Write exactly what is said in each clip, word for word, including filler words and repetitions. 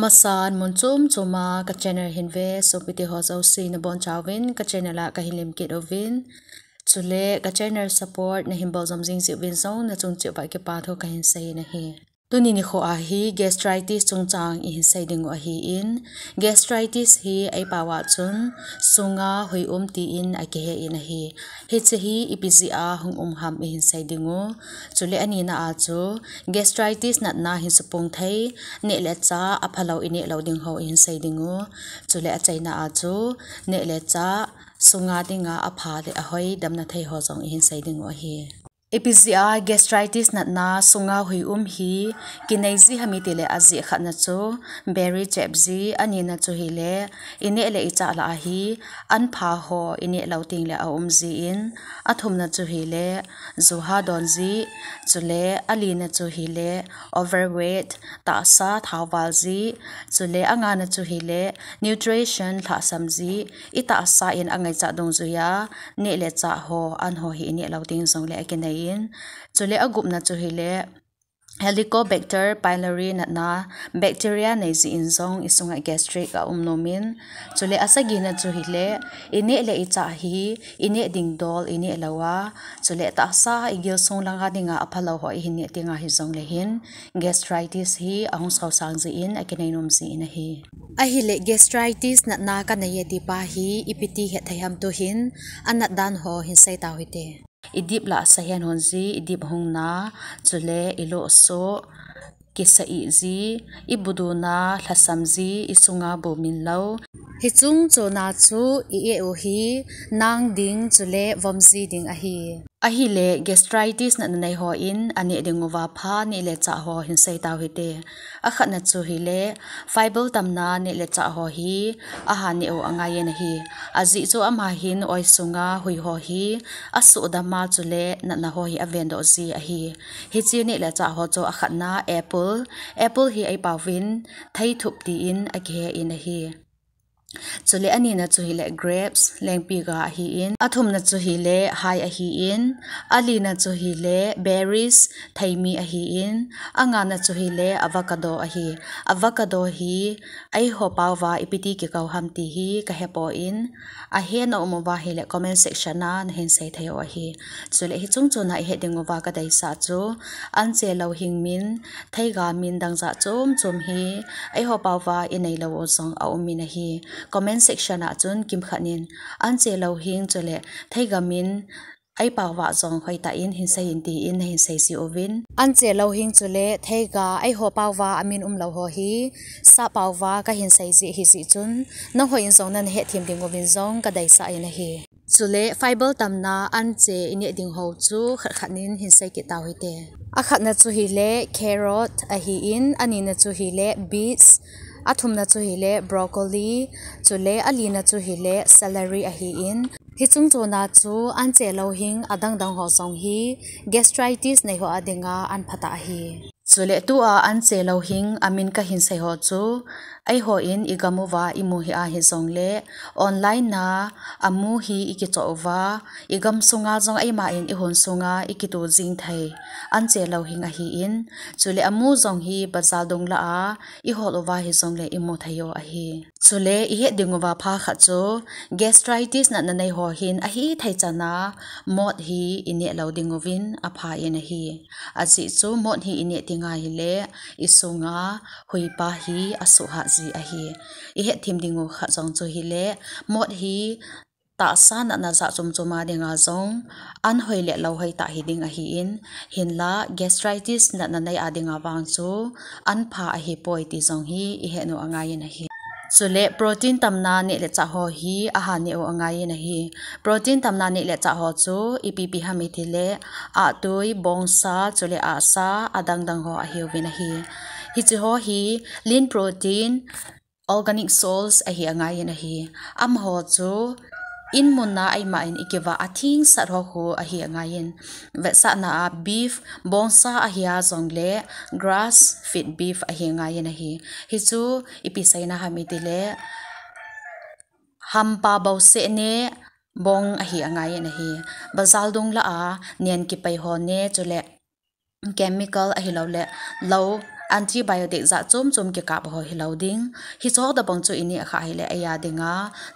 Masan mun chom choma ka channel hin ve sopite ho jouse nabonchauvin ka channel a kahin lemkit uvin. Chule ka channel support nahin bol jom jing jeh uvin jong nachung cheh uva kipa thu kahin sei in ahi. Tuni nikho a hi gastritis chungchang ihin sei ding u ahin, gastritis hi eipao a chun sunga hui um tin akihe in ahi. Hiche hi ipi jeh a hung um ham ihin sei ding u. Chule anina a chu gastritis natna hin supung thei, neh le chah aphalou ineh lou ding ho ihin sei ding u. Chule achaina a chu neh le chah sunga dinga apha le ahoi damna thei ho jong ihin sei ding u ahi. Ipi jeh a gastritis natna sunga hui um hi kinei ji ham itile ajeh khatna chu beri chep ji, anina chu hile ineh le ichah lah a hi anpha ho ineh lou tengle aum jin, athumna chu hile ju hadon ji, chule alina chu hile overweight, tahsa thaoval ji, chule angana chu hile nutrition lhahsam ji, itahsa in angaichat dungjuia neh le chah ho, an ho hi ineh lou teng jongle akinei in, chule agupna chu hile Helicobacter pylori natna bacteria nei jeh in jong isunga gastric aum nom in, chule asagina chu hile ineh le ichah hi ineh ding dol ineh lou a, chule tahsa igil sung langa dinga aphalou ho ihin neh tenga hijongle hin gastritis hi ahung saosang jin akinei nom jin ahi. Ahile gastritis natna kanei e tipa hi ipi ti hetthei ham tuhin anat dan ho hin sei tau hite. Idip lah sahen hon ji, idip hung na, chule iloh soh, kisa ih ji, ibuduna lhasam ji, isunga bu min lou. Hiche chungchona chu i-eh u hi nang ding chule vom ji ding ahi. Ahile gastritis natna nei hon aneh ding uva pha neh le chah ho hin sei tau hite. Akhatna chu hile fiber tamna neh le chah ho hi aha neh u angai in ahi. Ajeh chu ama hin oi sunga hui ho hi asuhdam a chule natna ho hi avendoh ji ahi. Hiche neh le chah ho chu akhatna apple, apple hi eipaovin theithup tin akihe in ahi. Chule anina chu hile grapes, lengpi ga ahin, athumna chu hile hai ahin, alina chu hile berries, theimi ahin, angana chu hile avocado ahi. Avocado hi eiho paova ipi ti kikou ham ti hi kahepon, ahetna um uva hile comment section a nahin sei thei u ahi. Chule hiche chungchona ihet ding uva kadeisah chu anche louhing min, theiga min dang jat chom chom hi eiho paova inei lou u jong aum in ahi. Comment section a chun kimkhat in anche louhing chule theiga min eipaova jong hoitah in hin sei in tin nahin sei ji uvin. Anche louhing chule theiga eiho paova amin umlou ho hi sahpaova kahin sei ji ahi jeh chun nangho in jong nana hetthem ding uvin jong kadeisah in ahi. Chule fiber tamna anche ineh ding ho chu khat khat in hin sei kit tau hite. Akhatna chu hile carrot ahin, anina chu hile beets, athumna chu hile broccoli, chule alina chu hile celery ahin. Hiche chungchona chu anche louhing adang dang ho jong hi gastritis nei ho a dinga anphatah ahi. Chule tua anche louhing amin kahin sei ho chu eihon igam uva imu hih a hijongle online a amu hi ikichoh uva, igam sunga jong eima in ihon sunga ikitoh jing thei anche louhing ahin, chule amu jong hi bazar dung lah a ihol uva hijongle imu thei u ahi. Chule ihet ding uva pha khat chu gastritis natna nei ho hin ahithei chana mot hi ineh lou ding uvin apha in ahi. Ajeh chu mot hi ineh tenga hile isunga huipa hi asuhhat ji ahi. Ihetthem ding u khat jong chu hile mot hi tahsa natna jat chom choma dinga jong anhoi le lou hoitah hiding ahin, hinla gastritis natna nei a dinga vang chu anpha ahipoi ti jong hi ihet u angai in ahi. Chule protein tamna neh le chah ho hi aha neh u angai in ahi. Protein tamna neh le chah ho chu ipi ipi ham itile ahtui, bongsa, chule ahsa, adang dang ho ahiuvin ahi. Hiche ho hi lean protein, organic source ahi angai in ahi. Amaho chu in mun a eima in ikivah a thengsat ho khu ahi angai in. Vetsahna a beef, bongsa ahia jongle grass fed beef ahi angai in ahi. Hichu ipi seina ham itile hampa bouseh ne bong ahi angai in ahi. Bazar dung lah a nen kipei ho ne chule chemical ahilouleh lou antibiotic jat chom chom kikap ho hilou ding. Hicheho tobang chu ineh kha hile eia dinga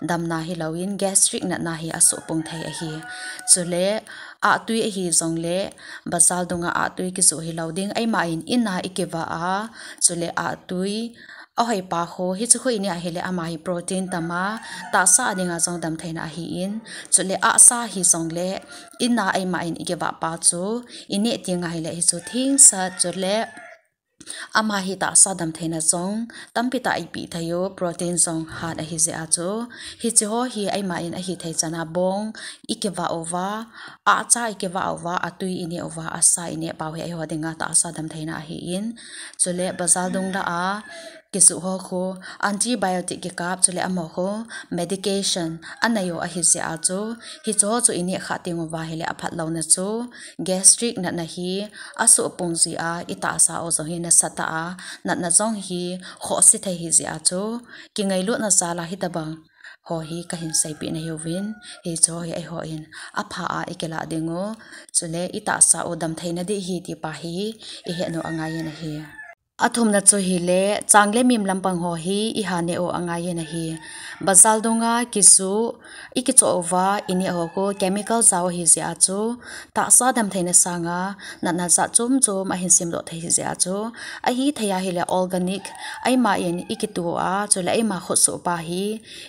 damna hilouvin gastric natna hi asuhpung thei ahi. Chule ahtui ahi jongle bazar dunga ahtui kijoh hilou ding. Eima in ina ikivah a, chule ahtui ahoipa ho, hiche ho ineh ahile ama hi protein tama, tahsa a dinga jong damtheina ahin, chule ahsa hijongle ina eima in ikivah pa chu ineh teng ahile hichu thengsat, chule ama hi tahsa damtheina jong tampi tah eipeh thei u, protein jong hat ahi jeh a chu. Hicheho hi eima in ahithei chana bong ikivah uva, ahcha ikivah uva, atui ineh uva, asa ineh pau hi eiho dinga tahsa damtheina ahin. Chule bazar dung lah a kijoh ho khu antibiotic kikap, chule amaho khu medication anei u ahi jeh a chu, hicheho chu ineh kha teng uva hile aphat louna chu gastric natna hi asuhpung jia, itahsa u jong hi nasatah a natna jong hi khohse thei ahi jeh a chu, kingailutna jal a hitobang ho hi kahin seipeh nahiuvin, hicheho hi eihon apha a ikilah ding u, chule itahsa u damtheina ding ahi ti pa hi ihet u angaiyin ahi. Athumna chu hile, chang le mim lampang ho hi iha neh u angaiyin ahi. Bazar dunga kijoh, ikichoh uva ineh ho khu chemical jao ahi jeh a chu, tahsa damtheina sanga natna jat chom chom ahin semdoh thei ahi jeh a chu, ahithei ahile organic, eima in ikito a, chule eima khutsoh pa hi,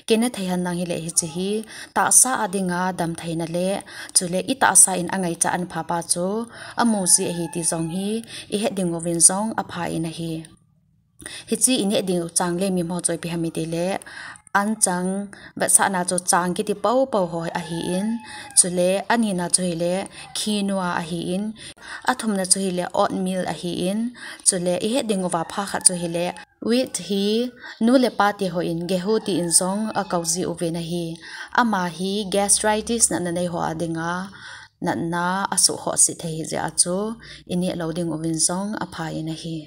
kina thei henlang hile hiche hi tahsa a dinga damtheina le, chule itahsa in angaichat anpha pa chu amu ji ahi ti jong hi ihet ding uvin jong apha in ahi. Hiche ineh ding u chang le mim ho chu ipi ham itile, anchang, vetsahna chu chang kiti poupou ho ahin, chule anina chu hile quinoa ahin, athumna chu hile oatmeal ahin, chule ihet ding uva pha khat chu hile wheat hi nu le pa te hon gehu tin jong akou ji uvin ahi. Ama hi gastritis natna nei ho a dinga natna asuh khohse thei ahi jeh a chu, ineh lou ding uvin jong apha in ahi.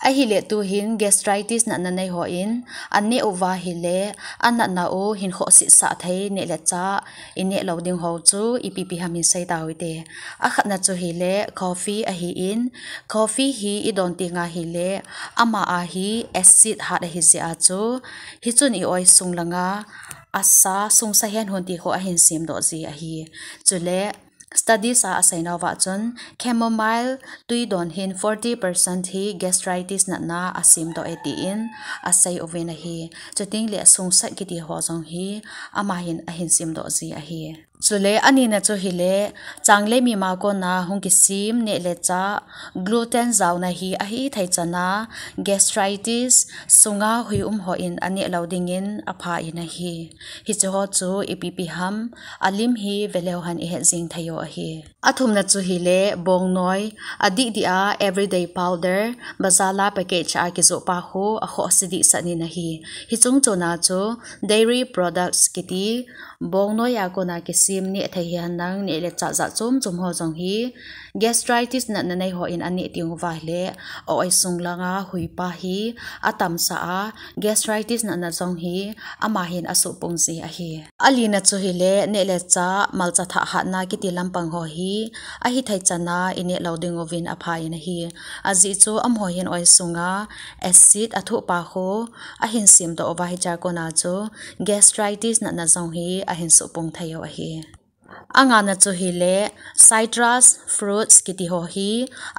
Ahile tuhin gastritis natna nei hon aneh uva hile, anatna u hin khohse sah thei neh le chah ineh lou ding ho chu ipi ipi ham hin sei tau hite. Akhatna chu hile coffee ahin, coffee hi idon teng ahile, ama a hi acid hat ahi jeh a chu, hichun i-oi sung langa asa, sungsa hen hon ti khu ahin semdoh ji ahi. Chule studies a aseinauva chun chamomile tui don hin forty percent hi gastritis natna asemdoh e tin asei uvin ahi. Chuteng le sungsat kiti ho jong hi ama hin ahin semdoh ji ahi. Chule anina chu hile, chang le mim a kona hung kisem neh le chah, gluten jaona hi ahithei chana gastritis, sunga hui um hon aneh lou dingin apha in ahi. Hiche ho chu ipi ipi ham, alim hi veleu hen ihet jing thei u ahi. Athumna chu hile bongnoi, adih dih a everyday powder, bazar a package a kijoh pa khu akhohse dehset in ahi. Hiche chungchona chu dairy products kiti, bongnoi a kona kisem neh thei hihen lang neh le chah jat chom chom ho jong hi gastritis natna nei hon aneh teng uva hile, a-oi sung langa hui pa hi atamsah a, gastritis natna jong hi ama hin asuhpung ji ahi. Alina chu hile neh le chah, malcha thah hatna kiti lampang ho hi ahithei chana ineh lou ding uvin apha in ahi. Ajeh chu amaho hin oi sunga acid athoh pa khu ahin semdoh uva hiche a kona chu gastritis natna jong hi ahin suhpung thei u ahi. Angana chu hile citrus fruits kiti ho hi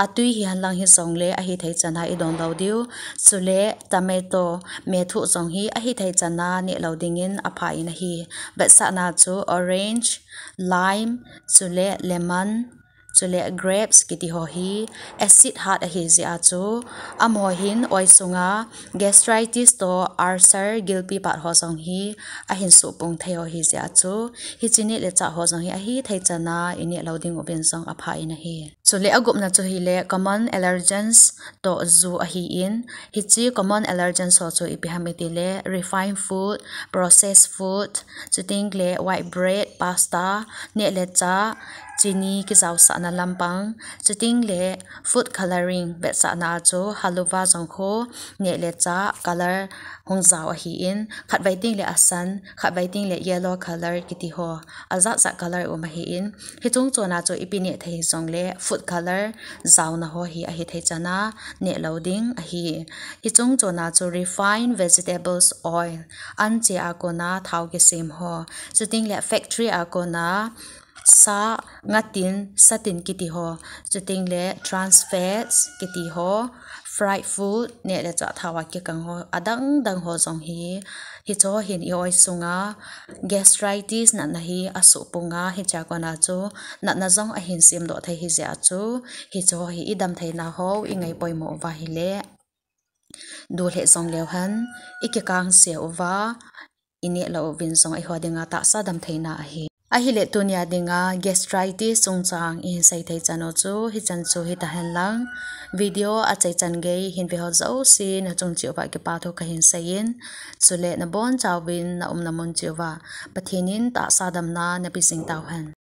atui hihen lang hijongle ahithei chana idon lou diu. Chule tomato, methuh jong hi ahithei chana neh lou dingin apha in ahi. Vetsahna chu orange, lime, chule lemon, chule grapes kiti ho hi acid hat ahi jeh a chu, amaho hin oi sunga gastritis toh ulcer, gilpi pat ho jong hi ahin suhpung thei u ahi jeh a chu, hiche neh le chah ho jong hi ahithei chana ineh lou ding uvin jong apha in ahi. Chule agupna chu hile common allergens toh ju ahin, hiche common allergens ho chu ipi ham itile refined food, processed food, chuteng le white bread, pasta, neh le chah, chini kijaosahna lampang, chuting le food coloring vetsahna chu haluva jong khu neh le chah color hung jao ahin, khatvei ting le asan, khatvei ting le yellow color kiti ho, ajat jat color um ahin, hichung chona chu ipi neh thei jongle food color jaona ho hi ahi thei chana neh lou ding ahi. Hichung chona chu refined vegetables oil, an che a kona thao kisem ho, chuting le factory a kona sa, nga tin, sa tin kiti ho, chuting le trans fats kiti ho, fried food, neh le chah thao a kikang ho, adang dang ho jong hi, hicho hin i oi sunga gastritis natna hi asuh punga, hichea kona chu natna jong ahin semdoh thei hijeh a chu, hicho hi i damtheina ho i ngaipoimo uva hile, du lheh jong leu hen, i kikang se uva, i neh lou uvin jong eiho dinga tahsa damtheina ahi. Ahile tunia dinga gastritis chungchang ihin sei thei chan u chu hichan chu hitahen lang, video achaichan gei hin ve ho jouse nachung cheh uva kipa thu kahin seiyin, chule nabonchauvin na umna mun cheh uva Pathen in tahsa damna napeh jing tauhen.